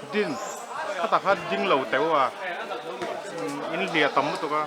Din khatah khan ding lo teuh a in hliah tam lutuk a.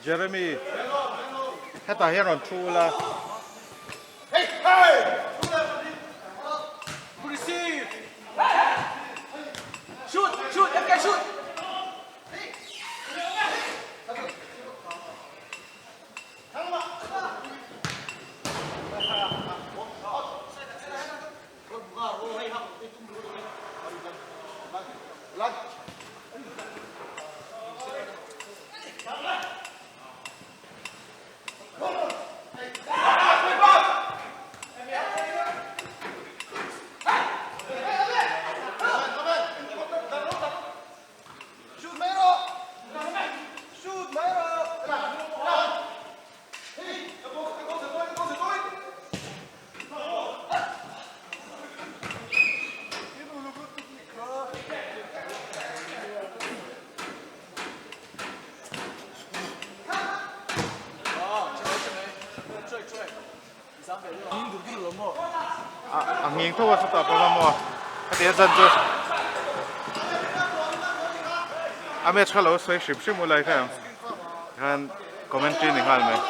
Jeremy hetah hian rawn thu ula. A nghing tho a chutah pawh hian maw heti a chan chu a match kha lo sawi hrim hrim ulai kha ang khan commentary ni nghal mai.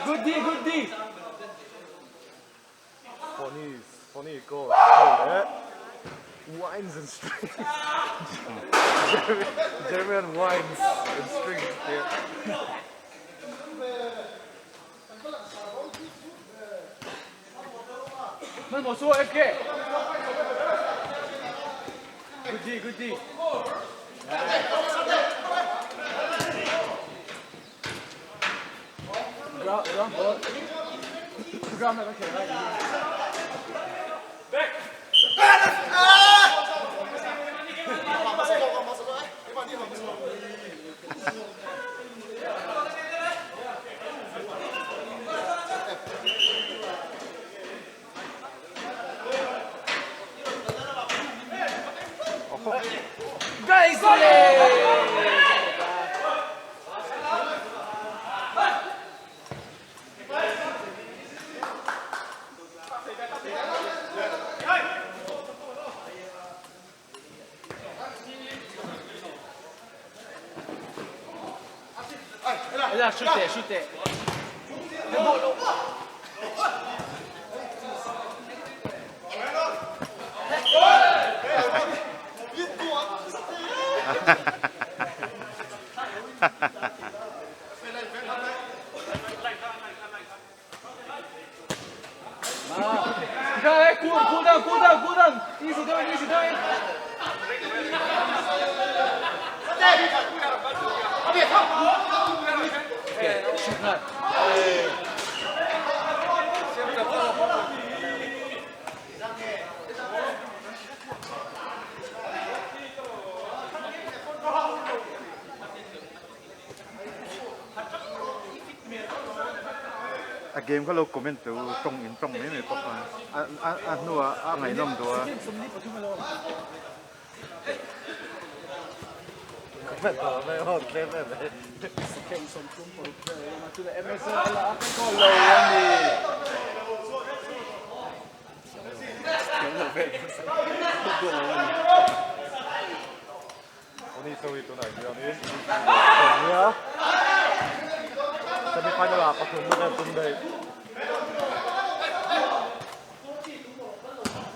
Good D, good D. Funny, funny goal. Leh wines and strings. Jeremy, Jeremy and wines and strings here. Hmanhmawh chu FK. Good D, good D. Ground, ground ball. Ground na ka kher lai. Guys! Shoot it, shoot it. Cool down, cool down, cool down. Easy doing, easy doing. Okay, shoot now. A game kha lo comment teh u tawng in tawng mai mai bawk a a a hnuah a ngaihnawm duh a. Semi final ah pathum na vel tum daih.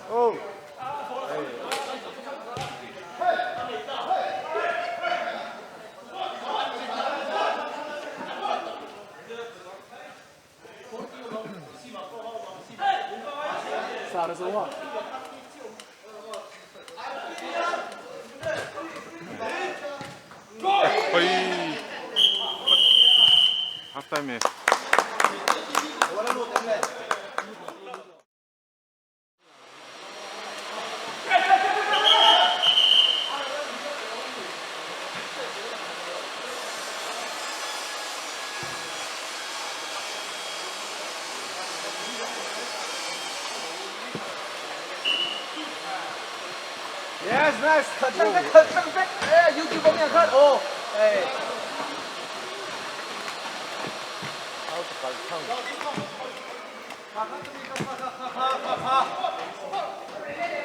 Oh. Sara zo a. Hoi. Half time e. Nice, nice. Eh, YouTube bang yang khat. Oh, eh.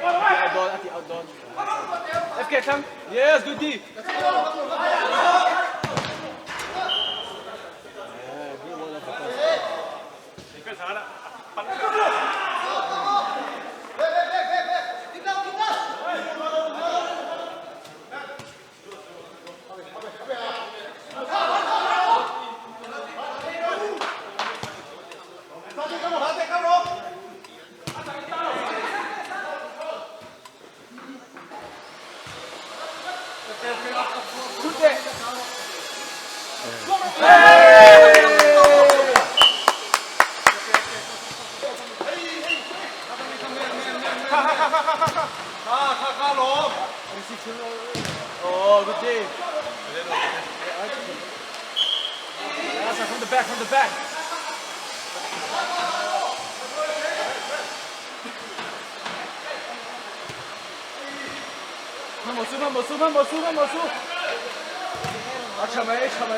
Outdoor, ati outdoor. FK Chang. Yes, good D. Oh, good D. That's from the back, from the back. 慢跑，慢跑，慢跑，慢跑，啊，扯没，扯没。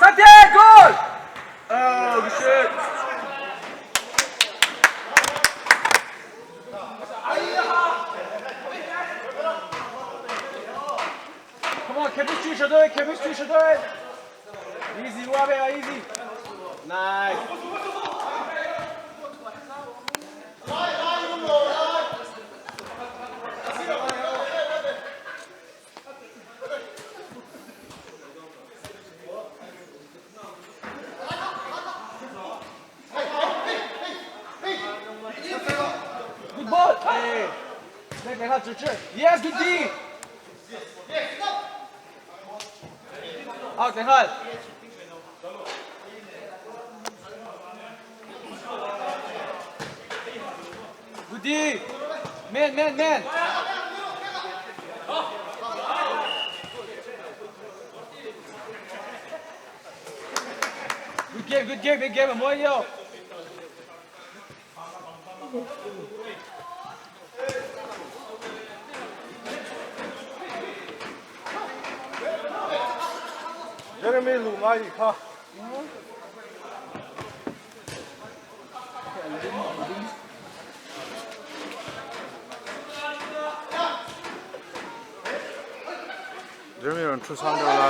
三天，goal！Oh shit！Come on, chemistry should do it, chemistry should do it. Easy, Wabe, easy. Nice. Good ball. Hey. Yes, good D. Out, Nehal. Good D. Man, man, man. Good game, good game, big game, Amoyo. Jeremy lu ngai kha. Jeremy ron thu sang deuh la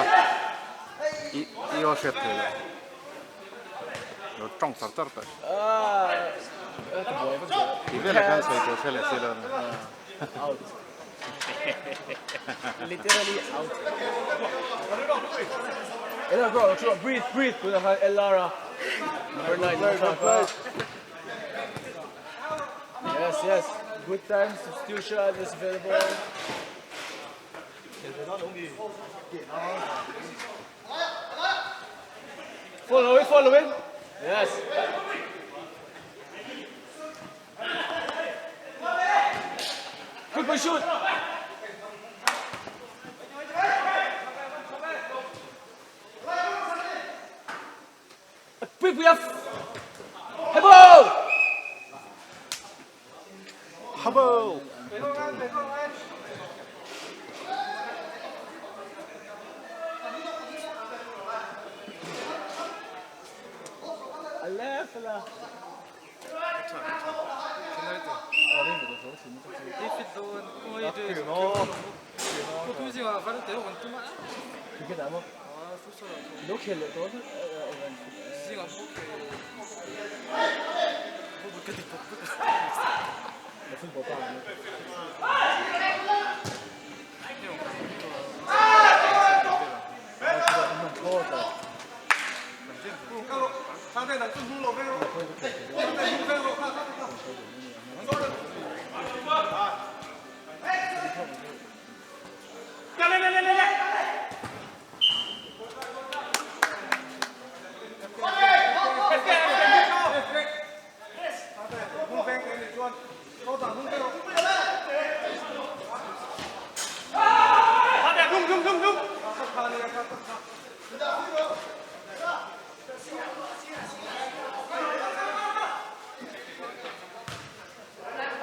i i aw hriat thei loh lo tawng char char tawh. Ti velah khan sawi tur hre leh si lo a ni. Out. Literally out. Ella bro, bro, breathe, breathe. Tunah khan Ellara. Number 9. Yes, yes. Good time. Substitution is available. Follow it, follow it. Yes. Quick one shoot. Quick, we have. Hebo! Habo!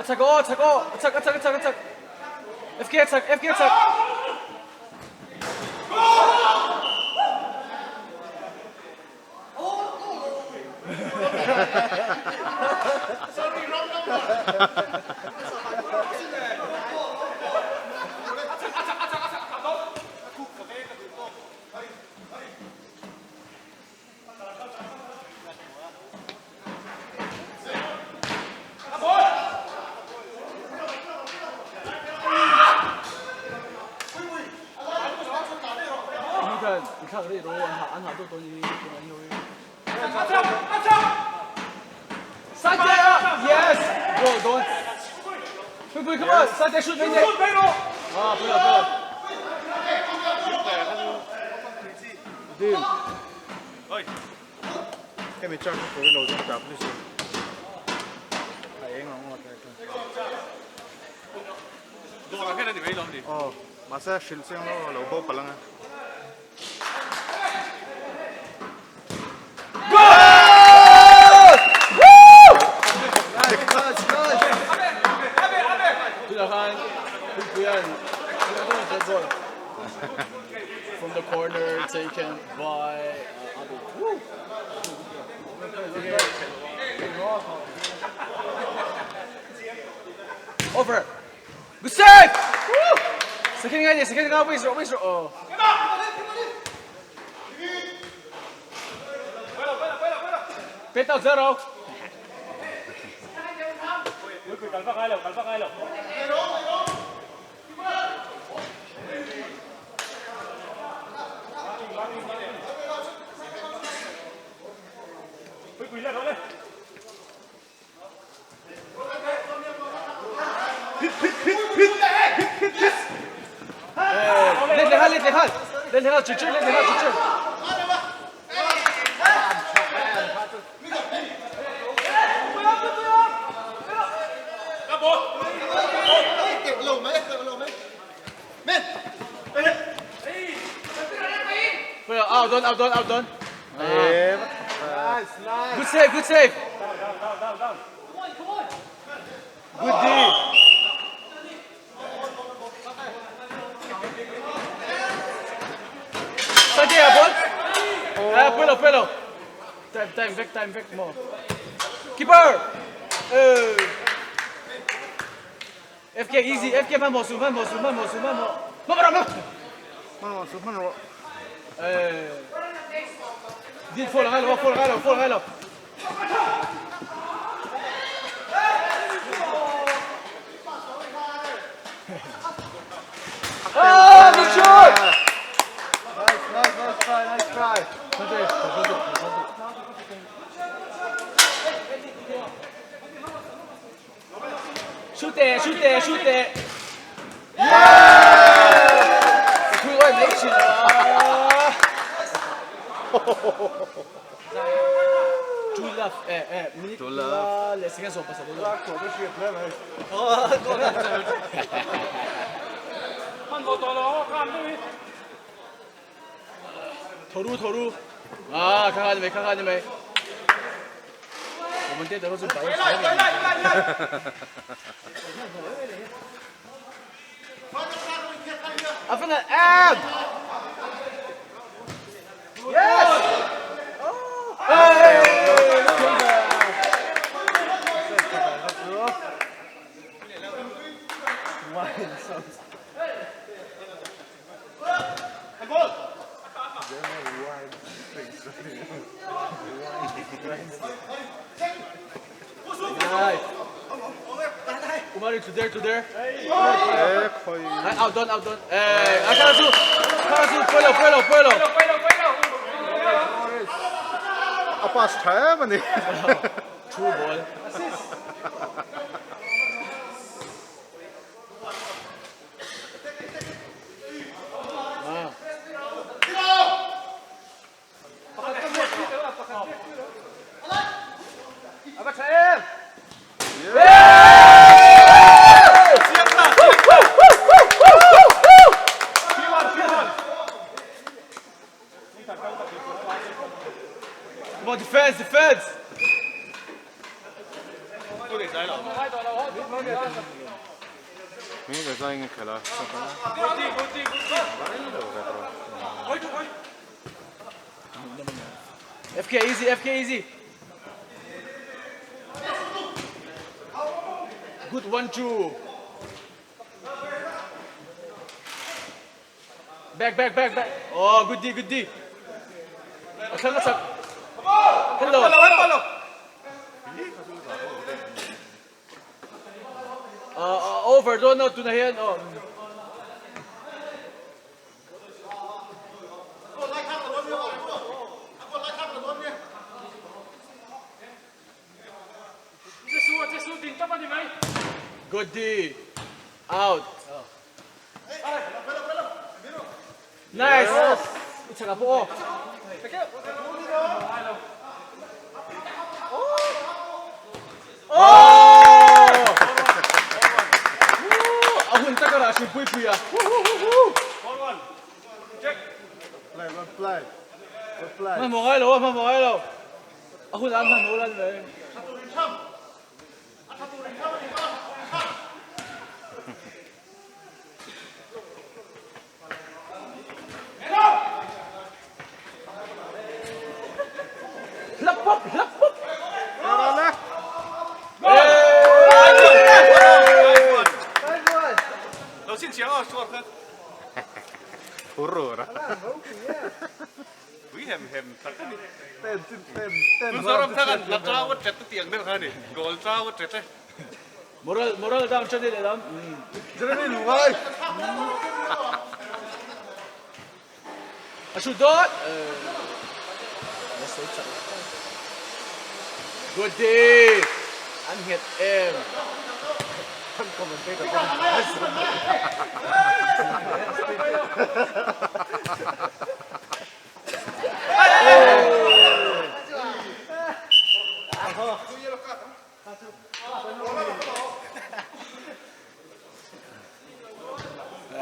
chak aw, chak aw, a chak, a chak, a chak, a chak. FK a chak, FK a chak. Yes! Go, don't. Quick, quick, come on! Sante, shoot, shoot, Ah, pull up, pull up. Deal. Hemi char chu tur lo ding tap ni si. A eng ang ngawt lai chuan. Dawrah hian a ni mai lo ni. Aw, mahse a hrilh chiang lo a lo bo palh ang e. Goal! Woo! Tunah khan Puipuia'n goal from the corner taken by uh, Abu. Woo! Over. Good save! Woo! Second guy, second guy, wait, wait, oh. 别到这喽！来来哈，来来哈，来来哈，出去，来来哈，出去。不要，out done, out done, out done. Nice, nice. Good save, good save. Good D. Sanjay, ball. Ah, puelo, puelo. Time, time, back, time, back more. Keeper. FK easy, FK 慢跑，数慢跑，数慢跑，数慢跑，慢跑，慢跑。慢跑，慢跑。哎，你放了，我放了，放了。Ah, good shot! Nice, nice, nice try, nice try. Shoot there, shoot there, shoot there. Yeah! 佢我係尾傳啊！True love，誒誒 True love 你時間數80。投入投入啊！看看你没，看看你没。我们店都是白的。阿芬的 M。Yes。哎。Nice. Umaru to there, to there. 哎，可以。哎，out done, out done. 哎，啊，看得住，看得住，puelo, puelo, puelo. 阿巴斯太嘛你。 True ball. 啊。Come on, defense, defense! Hming leh zai nge khelh a? FK easy FK easy. Good 1-2. Back back back back. Oh good D good D. A thlang a chak. Hello. Over dawn no tunah hian aw. Good D. Out. Nice. I chak a pawh aw. A hun tak a rah hrim pui pui a. Hmanhmawh ngai lo a, hmanhmawh ngai lo. A hun ah an hmanhmawh la ni mai. Hlak pop, hlak pop. Moral moral down chan i lehlam. Jeremy Lungai. A shoot dawt. Good day. An nghet em. Kan commentator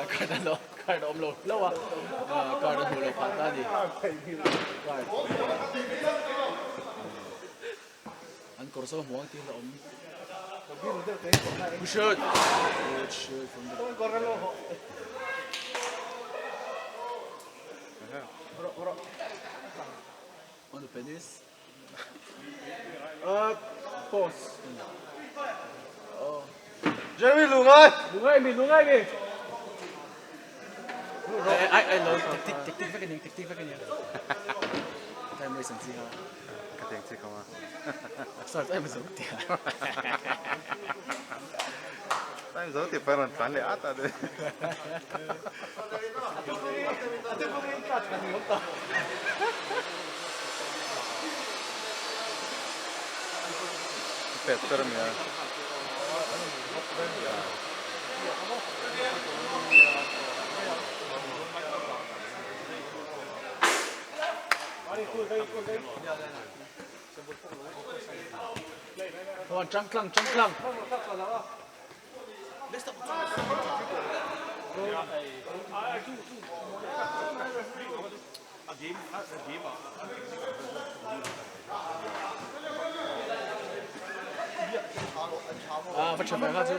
Card an card a awm lo hlauh a, card a hmuh loh phah ta a ni. Card. An kawr saw hmuh ang tih a awm. Good shoot. Good shoot from the On the penis. Pause. Jeremy Lungai. Lungai mi, lungai mi. Ai ai lo tactic tactic vek ani tactic vek ani. Time waste an chi ha. Ka tiang chi kha ma. Start ai ma zo tia. Time zo ti pa ran tlan leh at a de. Pet ber a nia. Chang tlang chang tlang. Ah, va tha ve kha chu.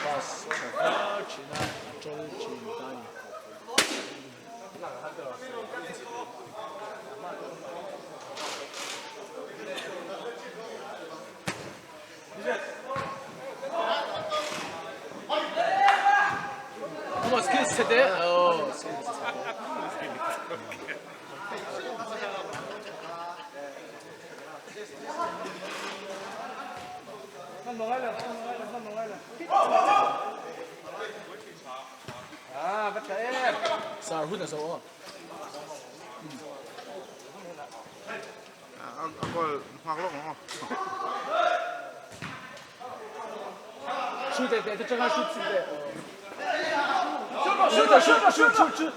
Pass tha viau thin a, a ṭawl thin ta a ni. Come on, skills set eh. Oh, skills set. Sar hun a zo aw. A goal nghak lawk ang aw. Shoot eh, te changa shoot shoot eh. Shoot shoot shoot shoot shoot.